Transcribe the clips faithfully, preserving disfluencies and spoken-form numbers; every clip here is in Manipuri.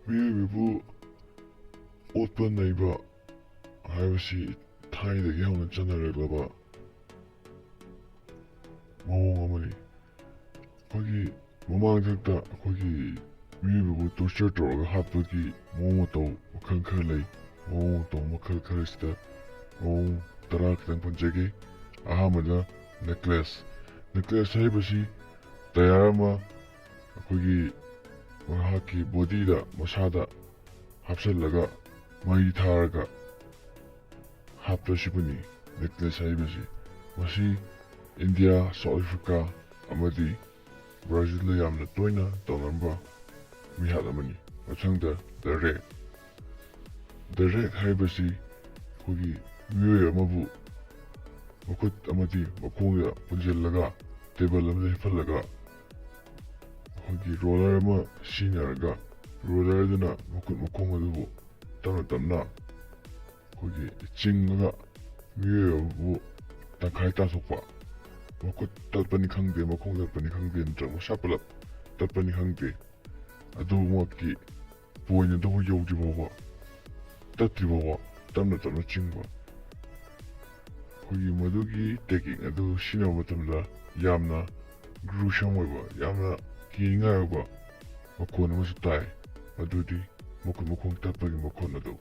ꯃꯤꯑꯣꯏꯕꯕꯨ ꯑꯣꯠꯄ ꯅꯩꯕ ꯍꯥꯏꯕꯁꯤ ꯊꯥꯏꯅꯗꯒꯤ ꯍꯧꯅ ꯆꯠꯅꯔꯛꯂꯕ ꯃꯑꯣꯡ ꯑꯃꯅꯤ꯫ ꯑꯩꯈꯣꯏꯒꯤ ꯃꯃꯥꯡꯊꯛꯇ ꯑꯩꯈꯣꯏꯒꯤ ꯃꯤꯑꯣꯏꯕꯕꯨ torture ꯇꯧꯔꯒ ꯍꯥꯠꯄꯒꯤ ꯃꯑꯣꯡ ꯃꯇꯧ ꯃꯈꯜ ꯈꯔ ꯂꯩ꯫ ꯃꯑꯣꯡ ꯃꯇꯧ ꯃꯈꯜ ꯈꯔꯁꯤꯗ ꯃꯑꯣꯡ ꯇꯔꯥ ꯈꯤꯇꯪ ꯄꯟꯖꯒꯦ꯫ ꯑꯍꯥꯟꯕꯗ necklace꯫ Necklace ꯍꯥꯏꯔꯤꯕꯁꯤ tyre ꯑꯃ ꯑꯩꯈꯣꯏꯒꯤ ꯃꯍꯥꯛꯀꯤ bodyꯗ, ꯃꯁꯥꯗ ꯍꯥꯞꯆꯤꯜꯂꯒ ꯃꯩ ꯊꯥꯔꯒ ꯍꯥꯞꯄꯁꯤꯕꯨꯅꯤ necklace ꯍꯥꯏꯔꯤꯕꯁꯤ꯫ ꯃꯁꯤ ꯏꯟꯗꯤꯌꯥ, ꯁꯥꯎꯠ ꯑꯐ꯭ꯔꯤꯀꯥ ꯑꯃꯗꯤ ꯕ꯭ꯔꯥꯖꯤꯜꯗ ꯌꯥꯝꯅ ꯇꯣꯏꯅ ꯇꯧꯅꯔꯝꯕ ꯃꯤꯍꯥꯠ ꯑꯃꯅꯤ꯫ ꯃꯊꯪꯗ the rake꯫ The rake ꯍꯥꯏꯕꯁꯤ ꯑꯩꯈꯣꯏꯒꯤ ꯃꯤꯑꯣꯏ ꯑꯃꯕꯨ ꯃꯈꯨꯠ ꯑꯃꯗꯤ ꯃꯈꯣꯡꯗ ꯄꯨꯟꯁꯤꯜꯂꯒ table ꯑꯃꯗ ꯍꯤꯞꯍꯜꯂꯒ ꯑꯩꯈꯣꯏꯒꯤ roller ꯑꯃ ꯁꯤꯖꯤꯟꯅꯔꯒ roller ꯑꯗꯨꯅ ꯃꯈꯨꯠ ꯃꯈꯣꯡ ꯑꯗꯨꯕꯨ ꯇꯞꯅ ꯇꯞꯅ ꯑꯩꯈꯣꯏꯒꯤ ꯆꯤꯡꯉꯒ ꯃꯤꯑꯣꯏ ꯑꯃꯕꯨ ꯇꯪꯈꯥꯏ ꯇꯥꯊꯣꯛꯄ, ꯃꯈꯨꯠ ꯇꯠꯄꯅꯤ ꯈꯪꯗꯦ, ꯃꯈꯣꯡ ꯇꯠꯄꯅꯤ ꯈꯪꯗꯦ, ꯅꯠꯇ꯭ꯔꯒ ꯃꯁꯥ ꯄꯨꯂꯞ ꯇꯠꯄꯅꯤ ꯈꯪꯗꯦ, ꯑꯗꯨꯃꯛꯀꯤ point ꯑꯗꯨꯕꯨ ꯌꯧꯗ꯭ꯔꯤ ꯐꯥꯎꯕ, ꯇꯠꯇ꯭ꯔꯤ ꯐꯥꯎꯕ ꯇꯞꯅ ꯇꯞꯅ ꯆꯤꯡꯕ꯫ ꯑꯩꯈꯣꯏꯒꯤ ꯃꯗꯨꯒꯤ technique ꯑꯗꯨ ꯁꯤꯖꯤꯟꯅꯕ ꯃꯇꯝꯗ ꯌꯥꯝꯅ gruesome ꯑꯣꯏꯕ, ꯌꯥꯝꯅ ꯀꯤꯅꯤꯡꯉꯥꯏ ꯑꯣꯏꯕ ꯃꯈꯣꯟ ꯑꯃꯁꯨ ꯇꯥꯏ꯫ ꯃꯗꯨꯗꯤ ꯃꯈꯨꯠ ꯃꯈꯣꯡ ꯇꯠꯄꯒꯤ ꯃꯈꯣꯟ ꯑꯗꯨ꯫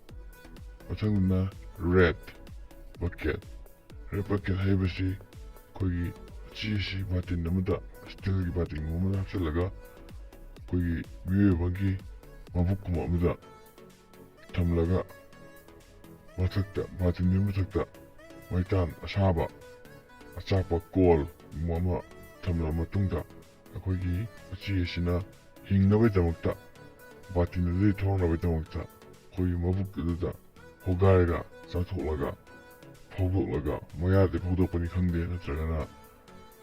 ꯃꯊꯪꯗꯅ red bucket꯫ Red bucket ꯍꯥꯏꯕꯁꯤ ꯑꯩꯈꯣꯏꯒꯤ ꯎꯆꯤ ꯑꯁꯤ ꯕꯥꯇꯤꯟ ꯑꯃꯗ, steelꯒꯤ ꯕꯥꯇꯤꯟꯒꯨꯝꯕ ꯑꯃꯗ ꯍꯥꯞꯆꯤꯜꯂꯒ ꯑꯩꯈꯣꯏꯒꯤ ꯃꯤꯑꯣꯏ ꯑꯃꯒꯤ ꯃꯕꯨꯛꯀꯨꯝꯕ ꯑꯃꯗ ꯊꯝꯂꯒ ꯃꯊꯛꯇ, ꯕꯥꯇꯤꯟꯗꯨꯒꯤ ꯃꯊꯛꯇ ꯃꯩꯇꯥꯟ ꯑꯁꯥꯕ, ꯑꯆꯥꯛꯄ ꯀꯣꯜꯒꯨꯝꯕ ꯑꯃ ꯊꯝꯂꯕ ꯃꯇꯨꯡꯗ ꯑꯩꯈꯣꯏꯒꯤ ꯎꯆꯤ ꯑꯁꯤꯅ ꯍꯤꯡꯅꯕꯒꯤꯗꯃꯛꯇ, ꯕꯥꯇꯤꯟ ꯑꯗꯨꯗꯒꯤ ꯊꯣꯛꯂꯛꯅꯕꯒꯤꯗꯃꯛꯇ ꯑꯩꯈꯣꯏꯒꯤ ꯃꯕꯨꯛ ꯑꯗꯨꯗ ꯍꯣꯒꯥꯏꯔꯒ ꯆꯥꯊꯣꯛꯂꯒ, ꯐꯥꯎꯗꯣꯛꯂꯒ, ꯃꯌꯥꯗꯒꯤ ꯐꯥꯎꯗꯣꯛꯄꯅꯤ ꯈꯪꯗꯦ, ꯅꯠꯇ꯭ꯔꯒꯅ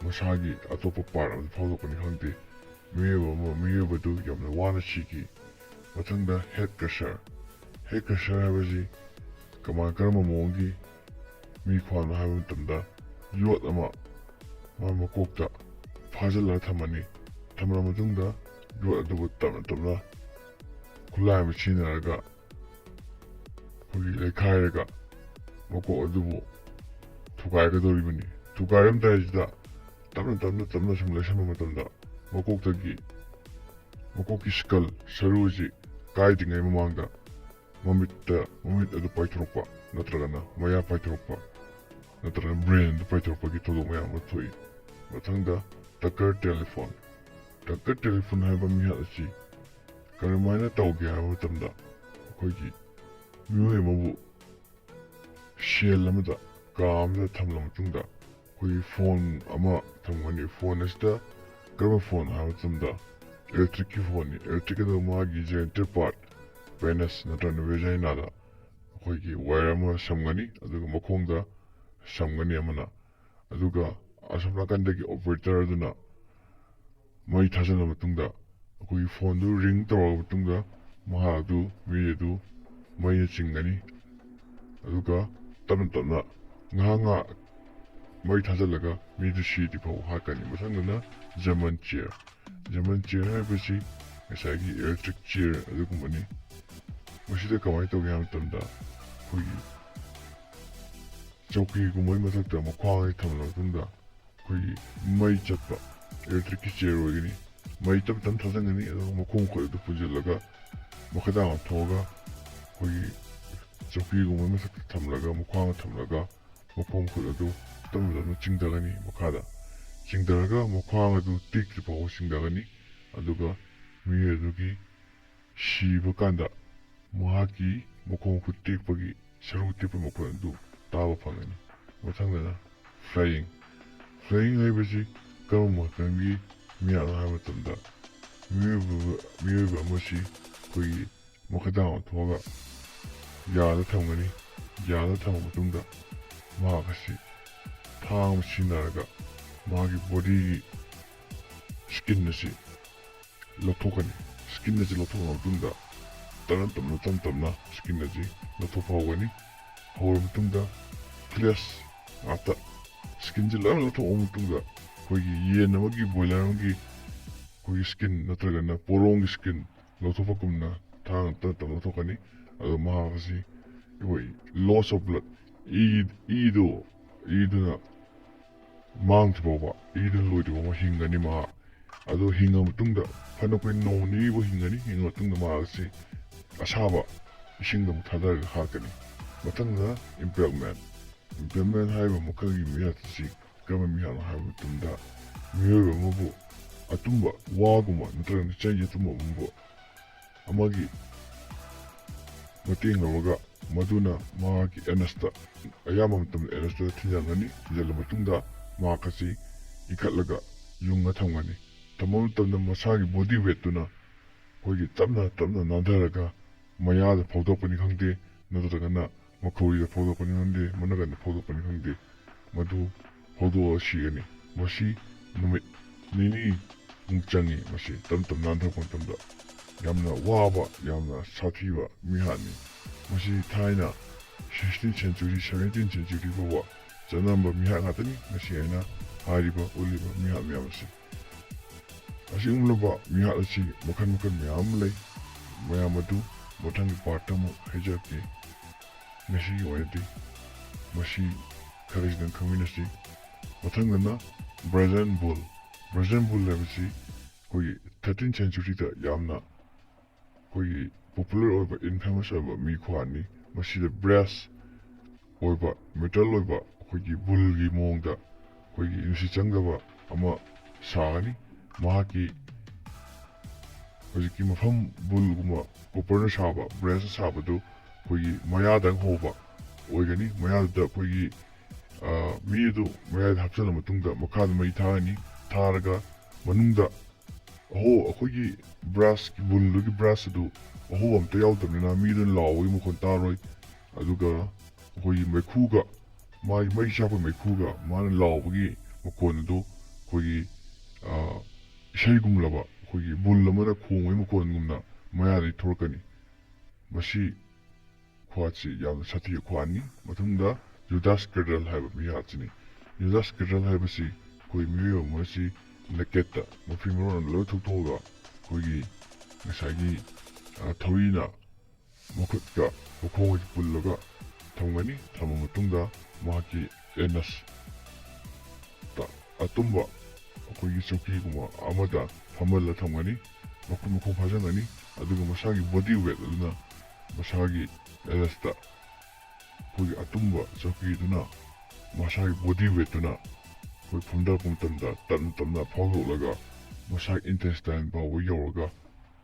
ꯃꯁꯥꯒꯤ ꯑꯇꯣꯞꯄ part ꯑꯃꯗ ꯐꯥꯎꯗꯣꯛꯄꯅꯤ ꯈꯪꯗꯦ, ꯃꯤꯑꯣꯏꯕ ꯑꯃ, ꯃꯤꯑꯣꯏꯕꯗꯨ ꯌꯥꯝꯅ ꯋꯥꯅ ꯁꯤꯈꯤ꯫ ꯃꯊꯪꯗ head crusher꯫ Head crusher ꯍꯥꯏꯕꯁꯤ ꯀꯃꯥꯏ, ꯀꯔꯝꯕ ꯃꯑꯣꯡꯒꯤ ꯃꯤ ꯈ꯭ꯋꯥꯡꯅꯣ ꯍꯥꯏꯕ ꯃꯇꯝꯗ, ꯌꯣꯠ ꯑꯃ ꯃꯥ ꯃꯀꯣꯛꯇ ꯐꯥꯖꯤꯜꯂꯒ ꯊꯝꯃꯅꯤ꯫ ꯊꯝꯂꯕ ꯃꯇꯨꯡꯗ ꯌꯣꯠ ꯑꯗꯨꯕꯨ ꯇꯞꯅ ꯇꯞꯅ ꯈꯨꯠꯂꯥꯏ ꯑꯃ ꯁꯤꯖꯤꯟꯅꯔꯒ ꯑꯩꯈꯣꯏꯒꯤ ꯂꯩꯈꯥꯏꯔꯒ ꯃꯀꯣꯛ ꯑꯗꯨꯕꯨ ꯊꯨꯒꯥꯏꯒꯗꯧꯔꯤꯕꯅꯤ꯫ ꯊꯨꯒꯥꯏꯔꯝꯗꯥꯏꯁꯤꯗ ꯇꯞꯅ ꯇꯞꯅ ꯇꯞꯅ ꯁꯨꯝ ꯂꯩꯁꯟꯕ ꯃꯇꯝꯗ ꯃꯀꯣꯛꯇꯒꯤ, ꯃꯀꯣꯛꯀꯤ ꯁ꯭ꯀꯜ ꯁꯔꯨ ꯑꯁꯤ ꯀꯥꯏꯗ꯭ꯔꯤꯉꯩ ꯃꯃꯥꯡꯗ ꯃꯃꯤꯠꯇ, ꯃꯃꯤꯠ ꯑꯗꯨ ꯄꯥꯏꯊꯣꯔꯛꯄ ꯅꯠꯇ꯭ꯔꯒꯅ ꯃꯌꯥ ꯄꯥꯏꯊꯣꯔꯛꯄ ꯅꯠꯇ꯭ꯔꯒ ꯕ꯭ꯔꯦꯟꯗ ꯄꯥꯏꯊꯣꯔꯛꯄꯒꯤ ꯊꯧꯗꯣꯛ ꯃꯌꯥꯝ ꯑꯃ ꯊꯣꯛꯏ꯫ ꯃꯊꯪꯗ ꯇꯀꯔ ꯇꯦꯂꯤꯐꯣꯟ꯫ ꯇꯀꯔ ꯇꯦꯂꯤꯐꯣꯟ ꯍꯥꯏꯕ ꯃꯤꯍꯥꯠ ꯑꯁꯤ ꯀꯔꯝꯍꯥꯏꯅ ꯇꯧꯒꯦ ꯍꯥꯏꯕ ꯃꯇꯝꯗ, ꯑꯩꯈꯣꯏꯒꯤ ꯃꯤꯑꯣꯏ ꯑꯃꯕꯨ ꯁꯦꯜ ꯑꯃꯗ, ꯀꯥ ꯑꯃꯗ ꯊꯝꯂꯕ ꯃꯇꯨꯡꯗ, ꯑꯩꯈꯣꯏꯒꯤ ꯐꯣꯟ ꯑꯃ ꯊꯝꯒꯅꯤ꯫ ꯐꯣꯟ ꯑꯁꯤꯗ ꯀꯔꯝꯕ ꯐꯣꯟ ꯍꯥꯏꯕ ꯃꯇꯝꯗ, ꯏꯂꯦꯛꯇ꯭ꯔꯤꯛꯀꯤ ꯐꯣꯟꯅꯤ꯫ ꯏꯂꯦꯛꯇ꯭ꯔꯤꯛ ꯑꯗꯨ ꯃꯥꯒꯤ ꯖꯦꯅꯤꯇꯦꯜ ꯄꯥꯔꯠ, ꯄꯦꯅꯁ ꯅꯠꯇ꯭ꯔꯒꯅ ꯚꯦꯖꯥꯏꯅꯥꯗ ꯑꯩꯈꯣꯏꯒꯤ ꯋꯥꯌꯔ ꯑꯃ ꯁꯝꯒꯅꯤ, ꯑꯗꯨꯒ ꯃꯈꯣꯡꯗ ꯁꯝꯒꯅꯤ ꯑꯃꯅ꯫ ꯑꯗꯨꯒ ꯑꯁꯣꯝ ꯅꯥꯀꯟꯗꯒꯤ ꯑꯣꯄꯔꯦꯇꯔ ꯑꯗꯨꯅ ꯃꯩ ꯊꯥꯖꯤꯜꯂ ꯃꯇꯨꯡꯗ, ꯑꯩꯈꯣꯏꯒꯤ ꯐꯣꯟꯗꯨ ꯔꯤꯡ ꯇꯧꯔꯕ ꯃꯇꯨꯡꯗ, ꯃꯍꯥꯛ ꯑꯗꯨ, ꯃꯤ ꯑꯗꯨ ꯃꯩꯅ ꯆꯤꯡꯒꯅꯤ꯫ ꯑꯗꯨꯒ ꯇꯞꯅ ꯇꯞꯅ ꯉꯥꯏꯍꯥꯛ ꯉꯥꯏꯍꯥꯛ ꯃꯩ ꯊꯥꯖꯤꯜꯂꯒ ꯃꯤꯗꯨ ꯁꯤꯗ꯭ꯔꯤ ꯐꯥꯎꯕ ꯍꯥꯠꯀꯅꯤ꯫ ꯃꯊꯪꯗꯅ ꯖꯔꯃꯟ ꯆꯦꯌꯔ꯫ ꯖꯔꯃꯟ ꯆꯦꯌꯔ ꯍꯥꯏꯕꯁꯤ ꯉꯁꯥꯏꯒꯤ ꯏꯂꯦꯛꯇ꯭ꯔꯤꯛ ꯆꯦꯌꯔ ꯑꯗꯨꯒꯨꯝꯕꯅꯤ꯫ ꯃꯁꯤꯗ ꯀꯃꯥꯏꯅ ꯇꯧꯒꯦ ꯍꯥꯏꯕ ꯃꯇꯝꯗ, ꯑꯩꯈꯣꯏꯒꯤ ꯆꯧꯀ꯭ꯔꯤꯒꯨꯝꯕꯒꯤ ꯃꯊꯛꯇ ꯃꯈ꯭ꯋꯥꯡ ꯑꯁꯤ ꯊꯝꯂꯕ ꯃꯇꯨꯡꯗ, ꯑꯩꯈꯣꯏꯒꯤ ꯃꯩ ꯆꯠꯄ ꯏꯂꯦꯛꯇ꯭ꯔꯤꯛꯀꯤ ꯆꯦꯌꯔ ꯑꯣꯏꯒꯅꯤ꯫ ꯃꯩ ꯇꯞ ꯇꯞꯅ ꯊꯥꯖꯤꯟꯒꯅꯤ, ꯑꯗꯨꯒ ꯃꯈꯣꯡ ꯃꯈꯨꯠ ꯑꯗꯨ ꯄꯨꯟꯁꯤꯜꯂꯒ ꯃꯈꯥꯗꯥꯡ ꯑꯣꯟꯊꯣꯛꯑꯒ, ꯑꯩꯈꯣꯏꯒꯤ ꯆꯧꯀ꯭ꯔꯤꯒꯨꯝꯕ ꯃꯊꯛꯇ ꯊꯝꯂꯒ, ꯃꯈ꯭ꯋꯥꯡ ꯊꯝꯂꯒ, ꯃꯈꯣꯡ ꯃꯈꯨꯠ ꯑꯗꯨ ꯇꯞꯅ ꯇꯞꯅ ꯆꯤꯡꯊꯒꯅꯤ ꯃꯈꯥꯗ꯫ ꯆꯤꯡꯊꯔꯒ ꯃꯈ꯭ꯋꯥꯡ ꯑꯗꯨ ꯇꯦꯛꯇ꯭ꯔꯤ ꯐꯥꯎꯕ ꯆꯤꯡꯊꯒꯅꯤ꯫ ꯑꯗꯨꯒ ꯃꯤꯑꯣꯏ ꯑꯗꯨꯒꯤ ꯁꯤꯕ ꯀꯥꯟꯗ ꯃꯍꯥꯛꯀꯤ ꯃꯈꯣꯡ ꯃꯈꯨꯠ ꯇꯦꯛꯄꯒꯤ, ꯁꯔꯨ ꯇꯦꯛꯄ ꯃꯈꯣꯟ ꯑꯗꯨ ꯇꯥꯕ ꯐꯪꯒꯅꯤ꯫ ꯃꯊꯪꯗꯅ ꯐ꯭ꯂꯥꯏꯌꯤꯡ꯫ ꯐ꯭ꯂꯥꯏꯌꯤꯡ ꯍꯥꯏꯕꯁꯤ ꯀꯔꯝꯕ ꯃꯈꯜꯒꯤ ꯃꯤꯍꯥꯠꯅꯣ ꯍꯥꯏꯕ ꯃꯇꯝꯗ, ꯃꯤꯑꯣꯏꯕ, ꯃꯤꯑꯣꯏꯕ ꯑꯃꯁꯤ ꯑꯩꯈꯣꯏꯒꯤ ꯃꯈꯥꯗꯥꯡ ꯑꯣꯟꯊꯣꯛꯑꯒ ꯌꯥꯜꯂ ꯊꯝꯒꯅꯤ꯫ ꯌꯥꯜꯂ ꯊꯝꯃ ꯃꯇꯨꯡꯗ ꯃꯍꯥꯛ ꯑꯁꯤ ꯊꯥꯡ ꯑꯃ ꯁꯤꯖꯤꯟꯅꯔꯒ ꯃꯥꯒꯤ ꯕꯣꯗꯤꯒꯤ ꯁ꯭ꯀꯤꯟ ꯑꯁꯤ ꯂꯧꯊꯣꯛꯀꯅꯤ꯫ ꯁ꯭ꯀꯤꯟ ꯑꯁꯤ ꯂꯧꯊꯣꯛꯂꯕ ꯃꯇꯨꯡꯗ ꯇꯞꯅ ꯇꯞꯅ, ꯇꯞꯅ ꯇꯞꯅ ꯁ꯭ꯀꯤꯟ ꯑꯁꯤ ꯂꯧꯊꯣꯛꯄ ꯍꯧꯒꯅꯤ꯫ ꯍꯧꯔꯕ ꯃꯇꯨꯡꯗ ꯐ꯭ꯂꯦꯁ ꯉꯥꯛꯇ, ꯁ꯭ꯀꯤꯟꯁꯤ ꯂꯣꯏꯅ ꯂꯧꯊꯣꯛꯂꯕ ꯃꯇꯨꯡꯗ, ꯑꯩꯈꯣꯏꯒꯤ ꯌꯦꯟ ꯑꯃꯒꯤ, ꯕꯣꯏꯂꯔ ꯑꯃꯒꯤ ꯑꯩꯈꯣꯏꯒꯤ ꯁ꯭ꯀꯤꯟ ꯅꯠꯇ꯭ꯔꯒꯅ ꯄꯣꯔꯣꯡꯒꯤ ꯁ꯭ꯀꯤꯟ ꯂꯧꯊꯣꯛꯄꯒꯨꯝꯅ ꯊꯥꯡꯅ ꯇꯞꯅ ꯇꯞꯅ ꯂꯧꯊꯣꯛꯀꯅꯤ꯫ ꯑꯗꯣ ꯃꯍꯥꯛ ꯑꯁꯤ ꯑꯩꯈꯣꯏ loss of blood, ꯏ, ꯏꯗꯣ, ꯏꯗꯨꯅ ꯃꯥꯡꯗ꯭ꯔꯤ ꯐꯥꯎꯕ, ꯏꯗꯨꯅ ꯂꯣꯏꯗ꯭ꯔꯤ ꯐꯥꯎꯕ ꯍꯤꯡꯒꯅꯤ ꯃꯍꯥꯛ꯫ ꯑꯗꯣ ꯍꯤꯡꯉ ꯃꯇꯨꯡꯗ ꯐꯅ ꯀꯨꯏꯅ ꯅꯣꯡ ꯅꯤꯅꯤꯕꯨ ꯍꯤꯡꯒꯅꯤ꯫ ꯍꯤꯡꯉ ꯃꯇꯨꯡꯗ ꯃꯍꯥꯛ ꯑꯁꯤ ꯑꯁꯥꯕ ꯏꯁꯤꯡꯗ ꯑꯃꯨꯛ ꯊꯥꯗꯔꯒ ꯍꯥꯠꯀꯅꯤ꯫ ꯃꯊꯪꯗ impalement꯫ Impalement ꯍꯥꯏꯔꯤꯕ ꯃꯈꯜꯒꯤ ꯃꯤꯍꯥꯠ ꯑꯁꯤ ꯀꯔꯝꯕ ꯃꯤꯍꯥꯠꯅꯣ ꯍꯥꯏꯕ ꯃꯇꯝꯗ, ꯃꯤꯑꯣꯏꯕ ꯑꯃꯕꯨ ꯑꯇꯨꯝꯕ ꯋꯥꯒꯨꯝꯕ ꯅꯠꯇ꯭ꯔꯒ ꯆꯩꯒꯤ ꯑꯇꯨꯝꯕ ꯑꯃꯕꯨ ꯑꯃꯒꯤ ꯃꯇꯦꯡ ꯂꯧꯔꯒ, ꯃꯗꯨꯅ ꯃꯍꯥꯛꯀꯤ anusꯇ, ꯑꯌꯥꯝꯕ ꯃꯇꯝꯗ anusꯇ ꯊꯤꯟꯖꯤꯟꯒꯅꯤ꯫ ꯊꯤꯟꯖꯤꯜꯂ ꯃꯇꯨꯡꯗ ꯃꯍꯥꯛ ꯑꯁꯤ ꯏꯟꯈꯠꯂꯒ ꯌꯨꯡꯉ ꯊꯝꯒꯅꯤ꯫ ꯊꯝꯕ ꯃꯇꯝꯗ ꯃꯁꯥꯒꯤ body weightꯇꯨꯅ ꯑꯩꯈꯣꯏꯒꯤ ꯇꯞꯅ ꯇꯞꯅ ꯅꯥꯟꯊꯔꯒ ꯃꯌꯥꯗ ꯐꯧꯗꯣꯛꯄꯅꯤ ꯈꯪꯗꯦ, ꯅꯠꯇ꯭ꯔꯒꯅ ꯃꯈꯧꯔꯤꯗ ꯐꯧꯗꯣꯛꯄꯅꯤ ꯈꯪꯗꯦ, ꯃꯅꯒꯟꯗ ꯐꯧꯗꯣꯛꯄꯅꯤ ꯈꯪꯗꯦ, ꯃꯗꯨ ꯐꯧꯗꯣꯛꯑ ꯁꯤꯒꯅꯤ꯫ ꯃꯁꯤ ꯅꯨꯃꯤꯠ ꯅꯤꯅꯤ ꯃꯨꯛ ꯆꯪꯉꯤ꯫ ꯃꯁꯤ ꯇꯞ ꯇꯞꯅ ꯅꯥꯟꯊꯔꯛꯄ ꯃꯇꯝꯗ ꯌꯥꯝꯅ ꯋꯥꯕ, ꯌꯥꯝꯅ ꯁꯥꯊꯤꯕ ꯃꯤꯍꯥꯠꯅꯤ꯫ ꯃꯁꯤ ꯊꯥꯏꯅ sixteenth century, seventeenth century ꯐꯥꯎꯕ ꯆꯠꯅꯔꯝꯕ ꯃꯤꯍꯥꯠ ꯉꯥꯛꯇꯅꯤ꯫ ꯉꯁꯤ ꯑꯩꯅ ꯍꯥꯏꯔꯤꯕ, ꯎꯠꯂꯤꯕ ꯃꯤꯍꯥꯠ ꯃꯌꯥꯝ ꯑꯁꯤ꯫ ꯑꯁꯤꯒꯨꯝꯂꯕ ꯃꯤꯍꯥꯠ ꯑꯁꯤ ꯃꯈꯜ ꯃꯈꯜ ꯃꯌꯥꯝ ꯑꯃ ꯂꯩ꯫ ꯃꯌꯥꯝ ꯑꯗꯨ ꯃꯊꯪꯒꯤ partꯇ ꯑꯃꯨꯛ ꯍꯥꯏꯖꯔꯛꯀꯦ꯫ ꯉꯁꯤꯒꯤ ꯑꯣꯏꯅꯗꯤ ꯃꯁꯤ ꯈꯔꯁꯤꯗꯪ ꯈꯪꯃꯤꯟꯅꯁꯤ꯫ ꯃꯊꯪꯗꯅ Brazen Bull꯫ Brazen Bull ꯍꯥꯏꯕꯁꯤ ꯑꯩꯈꯣꯏꯒꯤ thirteenth centuryꯗ ꯌꯥꯝꯅ ꯑꯩꯈꯣꯏꯒꯤ popular ꯑꯣꯏꯕ, infamous ꯑꯣꯏꯕ ꯃꯤ ꯈꯨꯍꯥꯠꯅꯤ꯫ ꯃꯁꯤꯗ brass ꯑꯣꯏꯕ, metal ꯑꯣꯏꯕ, ꯑꯩꯈꯣꯏꯒꯤ bullꯒꯤ ꯃꯑꯣꯡꯗ ꯑꯩꯈꯣꯏꯒꯤ ꯅꯨꯡꯁꯤꯠ ꯆꯪꯗꯕ ꯑꯃ ꯁꯥꯒꯅꯤ꯫ ꯃꯍꯥꯛꯀꯤ ꯍꯧꯖꯤꯛꯀꯤ ꯃꯐꯝ bullꯒꯨꯝꯕ copperꯅ ꯁꯥꯕ, brassꯅ ꯁꯥꯕꯗꯨ ꯑꯩꯈꯣꯏꯒꯤ ꯃꯌꯥꯗꯪ ꯍꯧꯕ ꯑꯣꯏꯒꯅꯤ꯫ ꯃꯌꯥꯗꯨꯗ ꯑꯩꯈꯣꯏꯒꯤ, ꯑ, ꯃꯤ ꯑꯗꯨ ꯃꯌꯥꯏꯗ ꯍꯥꯞꯆꯤꯜꯂ ꯃꯇꯨꯡꯗ ꯃꯈꯥꯗ ꯃꯩ ꯊꯥꯒꯅꯤ꯫ ꯊꯥꯔꯒ ꯃꯅꯨꯡꯗ ꯑꯍꯣ-, ꯑꯩꯈꯣꯏꯒꯤ brassꯀꯤ, bullꯗꯨꯒꯤ brass ꯑꯗꯨ ꯑꯍꯣꯕ ꯑꯝꯇ ꯌꯥꯎꯗꯕꯅꯤꯅ ꯃꯤꯗꯨꯅ ꯂꯥꯎꯕꯒꯤ ꯃꯈꯣꯟ ꯇꯥꯔꯣꯏ꯫ ꯑꯗꯨꯒ ꯑꯩꯈꯣꯏꯒꯤ ꯃꯩꯈꯨꯒ, ꯃꯥꯒꯤ ꯃꯩ ꯆꯥꯛꯄꯒꯤ ꯃꯩꯈꯨꯒ ꯃꯥꯅ ꯂꯥꯎꯕꯒꯤ ꯃꯈꯣꯟ ꯑꯗꯨ ꯑꯩꯈꯣꯏꯒꯤ, ꯑ, ꯏꯁꯩꯒꯨꯝꯂꯕ, ꯑꯩꯈꯣꯏꯒꯤ bull ꯑꯃꯅ ꯈꯣꯡꯕꯒꯤ ꯃꯈꯣꯟꯒꯨꯝꯅ ꯃꯌꯥꯗꯒꯤ ꯊꯣꯛꯂꯛꯀꯅꯤ꯫ ꯃꯁꯤ ꯈꯨꯍꯥꯠꯁꯤ ꯌꯥꯝꯅ ꯁꯥꯊꯤꯕ ꯈꯨꯍꯥꯠꯅꯤ꯫ ꯃꯊꯪꯗ Judas Cradle ꯍꯥꯏꯕ ꯃꯤꯍꯥꯠꯁꯤꯅꯤ꯫ Judas Cradle ꯍꯥꯏꯕꯁꯤ ꯑꯩꯈꯣꯏ ꯃꯤꯑꯣꯏꯕ ꯑꯃꯁꯤ nakedꯇ, ꯃꯐꯤ ꯃꯔꯣꯟ ꯂꯣꯏ ꯊꯨꯞꯊꯣꯛꯑꯒ, ꯑꯩꯈꯣꯏꯒꯤ ꯉꯁꯥꯏꯒꯤ ꯑ, ꯊꯧꯔꯤꯅ ꯃꯈꯨꯠꯀ ꯃꯈꯣꯡꯒ ꯄꯨꯜꯂꯒ ꯊꯝꯒꯅꯤ꯫ ꯊꯝꯃ ꯃꯇꯨꯡꯗ ꯃꯍꯥꯛꯀꯤ anus ꯇ ꯑꯇꯨꯝꯕ ꯑꯩꯈꯣꯏꯒꯤ ꯆꯧꯀꯤꯒꯨꯝꯕ ꯑꯃꯗ ꯐꯝꯍꯜꯂ ꯊꯝꯒꯅꯤ꯫ ꯃꯈꯨꯠ ꯃꯈꯣꯡ ꯐꯥꯖꯟꯒꯅꯤ꯫ ꯑꯗꯨꯒ ꯃꯁꯥꯒꯤ body weight ꯑꯗꯨꯅ ꯃꯁꯥꯒꯤ anus ꯇ ꯑꯩꯈꯣꯏꯒꯤ ꯑꯇꯨꯝꯕ ꯆꯧꯀꯤꯗꯨꯅ ꯃꯁꯥꯒꯤ body weight ꯇꯨꯅ ꯑꯩꯈꯣꯏ ꯐꯝꯊꯔꯛꯄ ꯃꯇꯝꯗ ꯇꯞꯅ ꯇꯞꯅ ꯐꯥꯎꯗꯣꯛꯂꯒ ꯃꯁꯥꯒꯤ intestine ꯐꯥꯎꯕ ꯌꯧꯔꯒ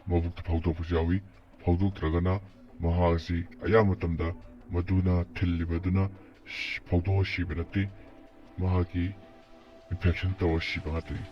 ꯃꯕꯨꯛꯇ ꯐꯥꯎꯗꯣꯛꯄꯁꯨ ꯌꯥꯎꯏ꯫ ꯐꯥꯎꯗꯣꯛꯇ꯭ꯔꯒꯅ ꯃꯍꯥꯛ ꯑꯁꯤ ꯑꯌꯥꯝꯕ ꯃꯇꯝꯗ ꯃꯗꯨꯅ ꯊꯤꯜꯂꯤꯕꯗꯨꯅ ꯁꯤ-, ꯐꯥꯎꯗꯣꯛꯑ ꯁꯤꯕ ꯅꯠꯇꯦ, ꯃꯍꯥꯛꯀꯤ infection ꯇꯧꯔ ꯁꯤꯕ ꯉꯥꯛꯇꯅꯤ꯫